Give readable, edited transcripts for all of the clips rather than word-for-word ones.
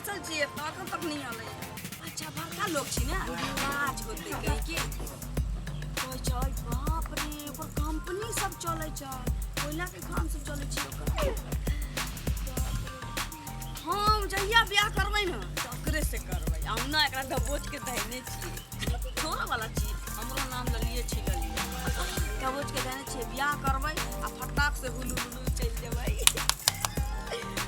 बैसल छियै तऽ एखन तक नहि एलै। अच्छा, बड़का लोक छी ने, काज होतै कहीं के कहै छै। बाप रे, ओकर कंपनी सब चलै छै, कोयला के खान सब चलै छै ओकर। हम जहिया बियाह करबै ने तऽ ओकरे से करबै। हम ने एकरा दबोच के धैने छियै, थोड़ा वाला छी, हमरो नाम ललिए छी, ललिए दबोच के धैने छियै। बियाह करबै आ फटाक से हुलु हुलु चलि जेबै,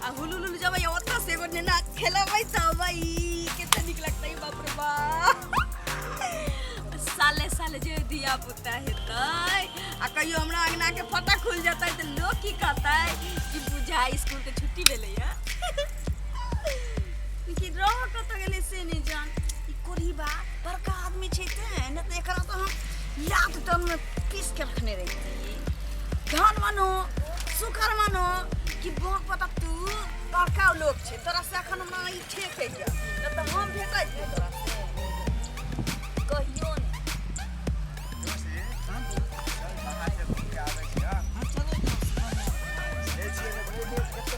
आ हुलु हुलु जेबै, ओतऽ से एगो नेना खेलबै तबै, कते नीक लगतै। बाप रे बाप, साले साले जे धिया पुता हेतै आ कहियो हमरा अंगना के फटा खुलि जेतै तऽ लोक की कहतै कि बुझा स्कूल के छुट्टी भेलैया कि रह कतऽ गेलै से नहि जान। ई कोढ़ी बा बड़का आदमी छै तें नहि तऽ एकरा तऽ हम लात टन में पीस के रखने रहितियै। धन मानो शुक्र मानो कि बक पता तू बड़का लोक छै, तोरा से एखन हमरा ई ठेक होइया, नहि तऽ हम भेटैत नहि तोरा से कहियो नहि।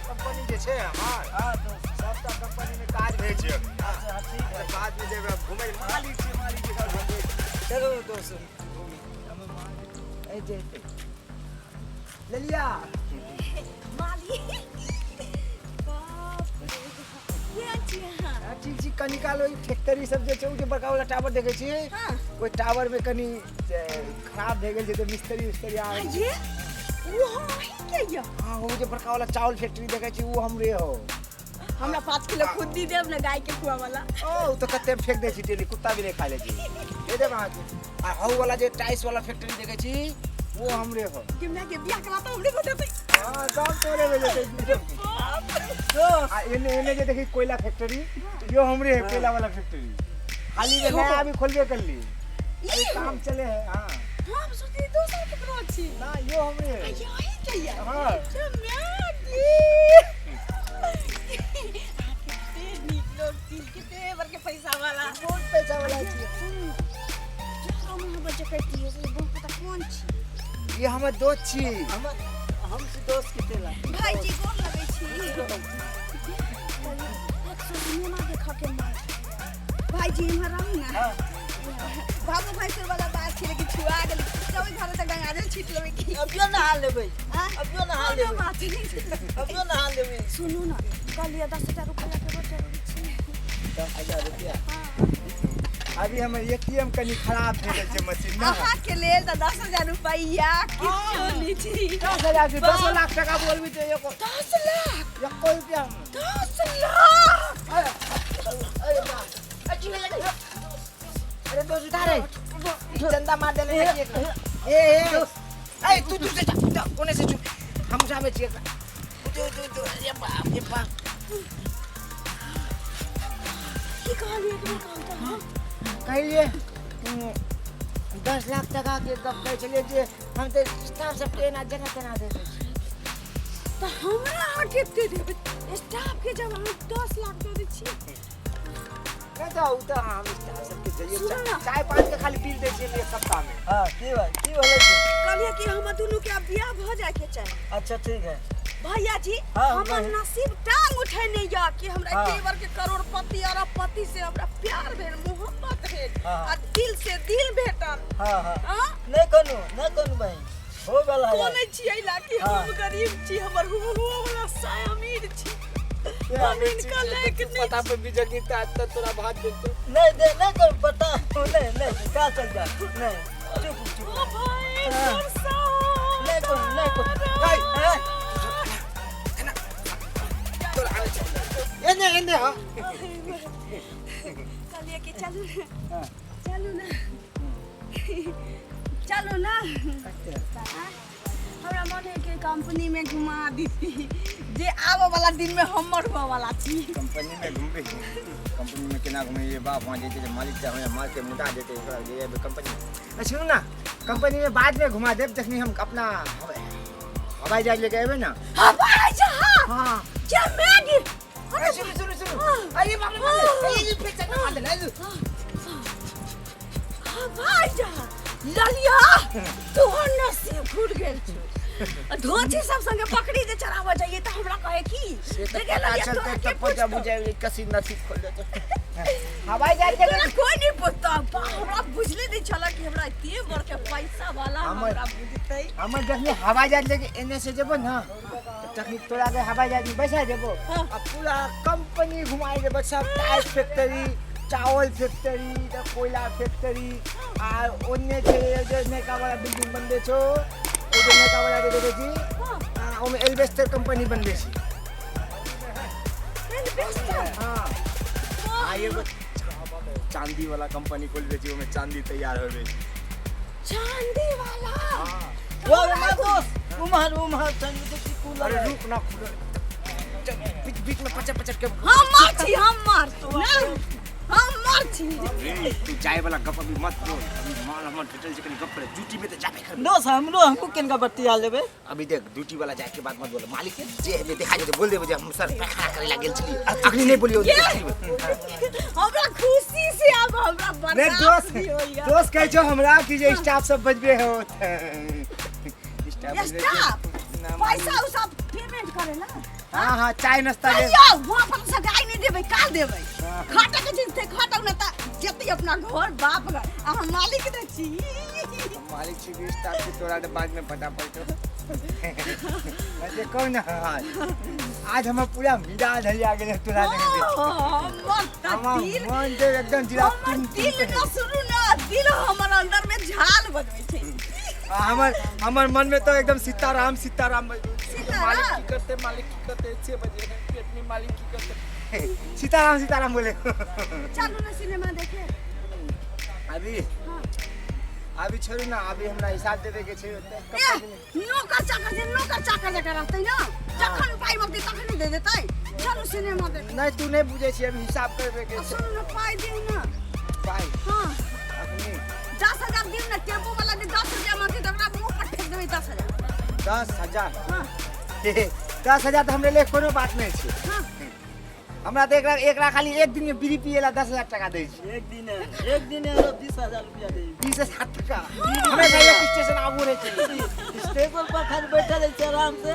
कंपनी जे छै हमर, सबटा कंपनी में काज भेल छै अभी। बाद में जेबै घुमै, मालिक छै, मालिक के साथ घुमबै। चलो दोस्त, ऐ जे ललिया। मालिक, बाप रे, केहन छी अहाँ? हाँ, ठीक छी। कनी काल ओहि फैक्ट्री सब जे छै, ओ जे बड़का वाला टावर देखै छी, ओहि टावर में कनी जे खराब भए गेल छै तऽ मिस्त्री उस्त्री आ ये वो हम अहीं के यऽ? हाँ, ओ जे बड़का वाला चावल फैक्ट्री देखै छी, ओ हमरे हो। हमरा 5 किलो खुद्दी देब ने, गाय के खुआ वाला। ओ तऽ कते फेंक दै छी डेली, कुत्ता भी नहीं खा लै छी। दे देब अहाँके। आ हौ वाला जे टाइल्स वाला फैक्ट्री देखै छी, वो हमरे हो। के my के बियाह करा तऽ हमरे बतेतै। हाँ, सब तोरे में जेतै। बाप। आ एने एने जे देखी कोयला फैक्ट्री, यो हमरे है। कोयला वाला फैक्ट्री हाली में नया अभी खोलबे कर ली, अभी काम चले है। हाँ। हम सोचली दोसर केकरो छी। ना, यो हमरे है। यही के यऽ? हाँ। अच्छा, my गे, कते नीक लोग छी, कते बड़के पैसा वाला। बहुत पैसा वाला छी। हम बजे कहती है बहुत पता कौन छी। ये हमर दोस्त छी। हम से दोस्त के तेला। भाईजी, गोर लगै छी। एक सौ सिनेमा देखऽ के मन। भाईजी, इम्हर रहू ने। बाबू भाई वाला बात छै, लेकिन छुआ गेल। चल घरे तऽ गंगाजल छीट लेबै की? अभियो नहा लेबै। आँ? अभियो नहा कोनो लेबै। बात नहि छै। अभियो नहा लेबै। सुनू ने, कहलियै 10,000 रुपैआ के बड़ जरूरी छै। 10,000 रुपया? अभी हमर एटीएम कनी खराब भए गेल छै, मशीन ना। अहाँके लेल तऽ 10,000 रुपैआ किछो नहि छै। 10,000 के 10 लाख टका बोलबी तऽ एको 10 लाख? एको रुपया। 10 लाख। अरे अरे बाप, अरे दोस्त, उठा रे, चंदा मार देले। ए ए ए, तू दूर से जा, जा, कोने से चुप, हम उठाबै छियै एकरा। उठो उठो उठो। अरे बाप रे बाप। की कहलियै? एक बेर कहू तऽ। हाँ। कहलिए 10 लाख टका के गप कहै छलियै जे हम तऽ स्टाफ सबके एना जेना तेना दे दै छी। तऽ हमरा अहाँ कते देबै स्टाफ के, जब अहाँ 10 लाख दऽ दै छियै? नहि तऽ ओ तऽ हम स्टाफ सबके जइए सुनू ने। चाय पान के खाली बिल दै छियै एक सप्ताह में। हाँ, की बात, की बोले छै? कहलियै कि हमर दुनू के आब बियाह भऽ जायके चाही। अच्छा, ठीक है। भैया जी, हमर नसीब टांग उठेने यऽ कि हमरा एते बड़ के करोड़पति अरबपति से हमरा प्यार भेल, मोहब्बत भेल आ दिल से दिल भेटल। हाँ हाँ हाँ? नहीं कोनो, नहीं कोनो बहन हो गेल है। कोने छियै ला कि हम गरीब छी, हमर हुआ हुआ वाला साय अमीर छी, हम इनका लायक नहीं। पता पे भी जगी त आज तक तोरा भात देतो। नहीं दे, नहीं कर पता नहीं, नहीं का चल जा, नहीं, चुप चुप। ओ भाई, तोर नहीं कोनो, नहीं कोनो। ए, हैं? तोरा आबै छै। एने एने हाँ। कहलियै कि चलू ने, चलू ने, चलू ने। आँय? हमरा मन है कि कंपनी में घुमा दीती, जे आबऽ वाला दिन में हमर हुआ वाला छी। कंपनी में घूमबे? कंपनी में केना घूमे बाप? वहाँ जेते जे मालिक चाहे हमरा मार के मुदा देते, ओकरा ले जेबै कंपनी में? सुनू ना, कंपनी में बाद में घुमा देब, जखनी हम अपना हवाई जहाज लेके अयबै ना। हवाई जहाज? हाँ। जे मैगी। अरे सुनू सुनू सुनू, अरे बाप रे बाप रे, ये फिर चक्कर मार देना। हवाई जहाज, ललिया, तोहर नसीब खुल गेल छौ। धोती सब संगे बकरी जे चराबऽ जाइए तऽ हमरा कहे की से तऽ जे पता गेलियै, चलतै तोरा तऽ के पता पुछतौ? बुझाइ कसी नसीब खोल देतौ हवाई जहाज के तोरा कोई नहीं पूछतो। बा, हमरा बुझले नहीं छला कि हमरा एते बड़के पैसा वाला हमरा बुझतै। हमर जखनी हवाई जहाज लेके एने से जेबो ना तऽ तखनी तोरा के हवाई जहाज में बैसा देबो हाँ। आ पूरा कंपनी घुमाई देबो, सब टायर फैक्ट्री, चावल फैक्ट्री, तऽ कोयला फैक्ट्री आ ओन्ने छै जे नयका वाला बिल्डिंग बनबै छौ, ओ जे नयका वाला जे देखै छी हाँ। आ ओमे एल्बेस्टर कंपनी बनबै छै। एल्बेस्टर? हाँ। आ एगो चांदी वाला कंपनी खोलबे छी, ओमे चांदी तैयार होबे छै। चांदी वाला? हाँ। वाह उमा दोस्त, उम्हर उम्हर चंद देखी कूलर। अरे रुक ना, खुलल बीच बीच में पचर पचर के हम मार छी, हम मार ना, हम मार छी। रे तू जाए वाला गप अभी मत बोल, अभी माल हमर भेटल छै, कनी गप करे। ड्यूटी में तऽ जाबे करबै। दोस्त हमरो हमको केनका बतिया लेबे। अभी देख ड्यूटी वाला जाए के बाद मत बोल, मालिक जे हेबे देखा जेतै, बोल देबे जे हम सर पैखाना करे ला गेल छलियै। अखनी नहीं बोलियो। हमरा खुशी से अब हमरा नहीं बर्दाश्त दोस्त नहीं होइया। दोस्त कहै छौ हमरा कि जे स्टाफ सब बजबे हो। स्टाफ बजबे छै। स्टाफ ना, पैसा उसा पेमेंट करे ना। हाँ हाँ चाय नाश्ता दे। कहियो वहाँ पर से गाय नहीं देबै, काल देबै। खटक के चीज थे, खटक ना त जेतै अपना घर बाप घर। आ हम मालिक ने छी। मालिक छी भी स्टाफ के तोरा के बाद में पता पड़तो। देखो ना आज हमर पूरा मिजाज हरिया गेल तोरा देख के। हमर त हमर दिल मन जे एकदम जिला हमर दिल न सुनू ना, दिल हमर अंदर में झाल बजबै छै। हमर हमर मन में तो एकदम सीताराम सीताराम बजबै छै। सीताराम? मालिक की करते, मालिक की करते, से बजे पेट में मालिक की करते, सीताराम सीताराम बोले। चलू ना सिनेमा देखे। अभी हाँ। अभी छोड़ू ना, अभी हमरा हिसाब देवे के छै ओते ए, कंपनी में। नौकर चाकर जे नौकर चाकर जकाँ रहतै ना, जखन पाइ मगतै तखन दे देतै। चलू सिनेमा देखे। नहीं तू नहीं बुझै छी, अभी हिसाब करबे के आ छै। सुनू ना, पाइ दियौ ना। पाइ? हाँ। अखनी? 10,000 दियौ ना, टेम्पू वाला जे 10 रुपया मांगतै तऽ ओकरा मुँह पर फेंक देबै 10,000। 10,000? हाँ। 10,000 तऽ हमरे लिए कोनो बात नहीं छै। हाँ। हमरा तऽ एकरा खाली एक दिन में बीड़ी पिए ला 10,000 टका दै छै। एक दिन है, एक दिन है, 20,000 रुपया दे। 20,000 टका? हमरा तऽ एक स्टेशन आगू रहै छै। स्टेशन पर खाली बैठल रहै छै आराम से।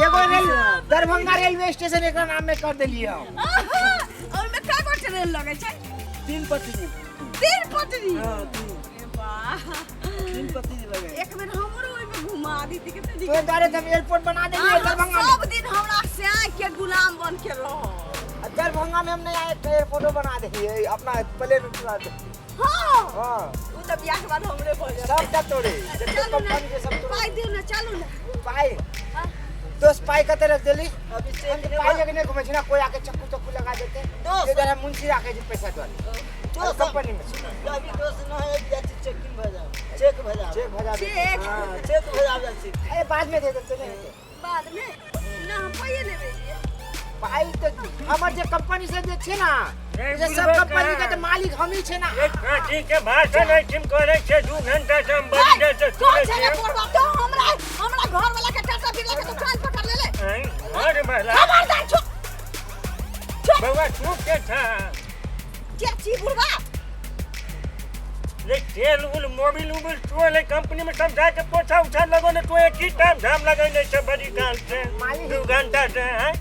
एगो रेल दरभंगा रेलवे स्टेशन एकरा नाम में कर देलियै हम। ओहिमे कए गो ट्रेन लगै छै? 3 पटरी। 3 पटरी? हाँ, 3। ए वाह। 3 पटरी लगे। एक बेर हमरो ओहिमे घुमा दी कते नीक। तोरे द्वारे हम एयरपोर्ट बना देलियै अहाँ दरभंगा में। सब दिन हमरा सैं के गुलाम बन के रहो। दरभंगा में हम नया एक एयरपोर्टो बना देलियै, अपना प्लेन उतरा दे। हाँ। हाँ। उ तऽ बियाह के बाद हमरे भऽ जायत। सबटा तोरे, जते चलू ना, कंपनी के सब तोरे। पाइ दियौ ना, चलू ना। पाइ? हाँ। दोस्त पाइ कते रख देली? अभी चेक हम नहीं पाइ लेके नहीं घुमै छी ना, कोई आके चक्कू चक्कू लगा देते। दोस्त। इधर हम मुंशी राखे छी पैसा द्वारे। दोस्त कंपनी में। अभी दोस्त न है, जाय छी चेकिंग भऽ जाओ। चेक भऽ जाओ। चेक भऽ जाओ। चेक। हाँ, चेक भऽ जाओ जाइ छी। अरे बाद में दे देते नहीं होते। बाद में? ना, हम पाइए लेबै। पाइ तऽ हमर जे कंपनी से जे छै ना, जे सब कंपनी के तऽ मालिक हमही छै ना। के भाषण एहिठाम करै छै, 2 घंटा से हम बड़ी देर से कोन सुनै छै रे छियै। बुढ़बा? तो हमरा हमरा घर वाला के टाटा बिरला के दुकान पकड़ लेले। आँय, घर वाला? खबरदार छो। बौआ तू के छा? के छी बुढ़बा? ले तेल उल मोबिल उबिल तू ले कंपनी में सब जाके पोछा उछा लगो ने, तू एक ही टाइम झाम लगैने छै बड़ी काल से, मालिक। 2 घंटा से। हैं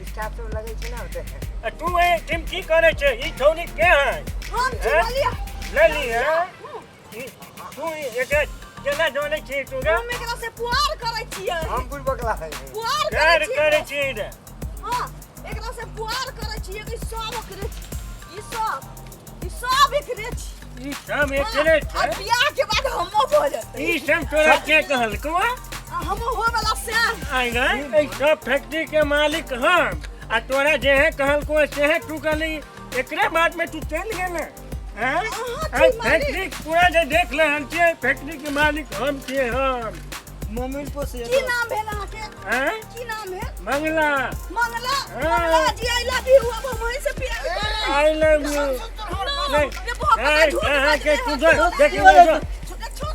स्टाफ सब लगै छै ना ओते। आ तू एहिठाम की करै छै? ई छौनी के है? हम छी ले ली है? तू एकरा केना जानै छी तू गे? हम एकरा से पुआर करै छियै। हम बुढ़बकला है। पुआर प्यार करै छियै। करै छी रे। हाँ, एकरा से पुआर करै छियै कि सब एकरे ई सब ई सब एकरे छी। ई सब एकरे आ छै। बियाह के बाद हमो भऽ जेतै। ई सब तोरा के कहलकौ? आ हमो होय वाला सैह। आइ गे, एहि सब फैक्ट्री के मालिक हम आ तोरा जे है कहलकौ से है तू कहली, एकरे बाद में तू चलि गेल। हैं? अहाँ एहि छी मालिक। फैक्ट्री पूरा जे देख रहल छियै, फैक्ट्री के मालिक हम छियै हम। मोबिल पोसे। की नाम भेल अहाँके? हैं? की नाम भेल? मंगला। मंगला? हाँ। मंगला जी I love you. अब हम वहीं से प्यार करबै। I love you. नहीं, ये बहुत नहीं, झूठ अहाँ बाजि के रहल तू छै। जो, देखी बोलै जो। छोड़, छोड़।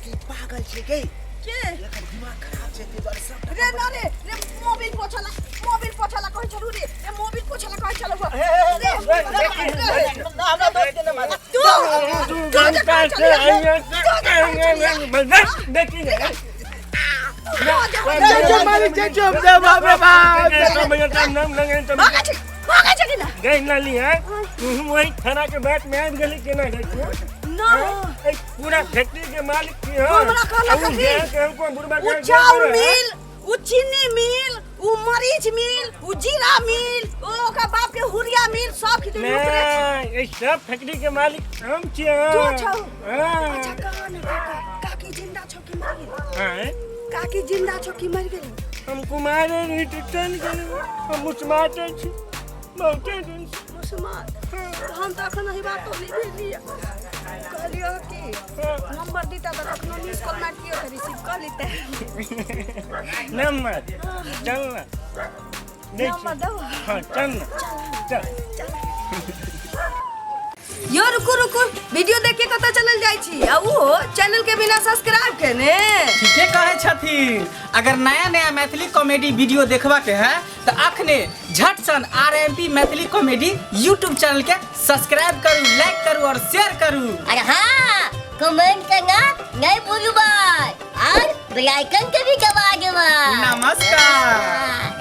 की पागल छै गे? के? एकर दिमाग खराब छै, ताहि दुआरे सब रे ना रे, रे मोबिल पोछला, मोबिल पोछला कहै छलू रे, रे मोबिल पोछला कहै छलू। हे, हे, हे, रे, रे, ना हमरा दोस्त के ना मारे। तू दू तू जे घंटा कहै से छलियै, तू जे कहै छलियै। देखी ने। जाइ छियौ मालिक, जाइ छियौ हम, जा, बाप रे बाप। नाम लगे तो भागै छी, भागै छी कि ना? गई लाली है तू वही थाना के बात में आबि गेली, केना जाइ छियै? ना। ए, पूरा फैक्ट्री के मालिक छी हम। हमरा कहलक आ उ कि जे कहलको बुढ़बा उ के चाउर मिल, उ चीनी मिल, उ मरीच मिल, उ जीरा मिल, ओ ओकर बाप के हुरिया मिल, सब किछु ओकरे छै। नहीं, ए सब फैक्ट्री के मालिक हम छियै। तू छौ? हाँ। अच्छा कह ने काका, काकी जिंदा छौ कि मरि गेल? हाँ? काकी जिंदा छौ कि मरि गेल? हम कुमारे रही तऽ चलि गेलहुँ, हम मुसमाते छी बहुते दिन से। मुसलमान तऽ हम तऽ एखन एहि बातो नहि भेलियै। कहलियै कि नंबर दीता तऽ कखनो मिस कॉल मारितियै तऽ रिसीव कऽ लेते। नंबर चल ना, दै छी। नंबर दहो। हाँ, चल ना, चल। यो रुकू रुकू, वीडियो देख के कतऽ चलल जाइ छी आ उहो चैनल के बिना सब्सक्राइब केने? ठीके कहै छथिन। अगर नया नया मैथिली कॉमेडी वीडियो देखबा के है तऽ अखने झट सन R M P Maithili comedy YouTube channel के सब्सक्राइब करू, लाइक करू और शेयर करू। और हाँ, कमेंट करना नहीं भूलू भाई, और बेल आइकन के भी दबा देबा। नमस्कार। हाँ।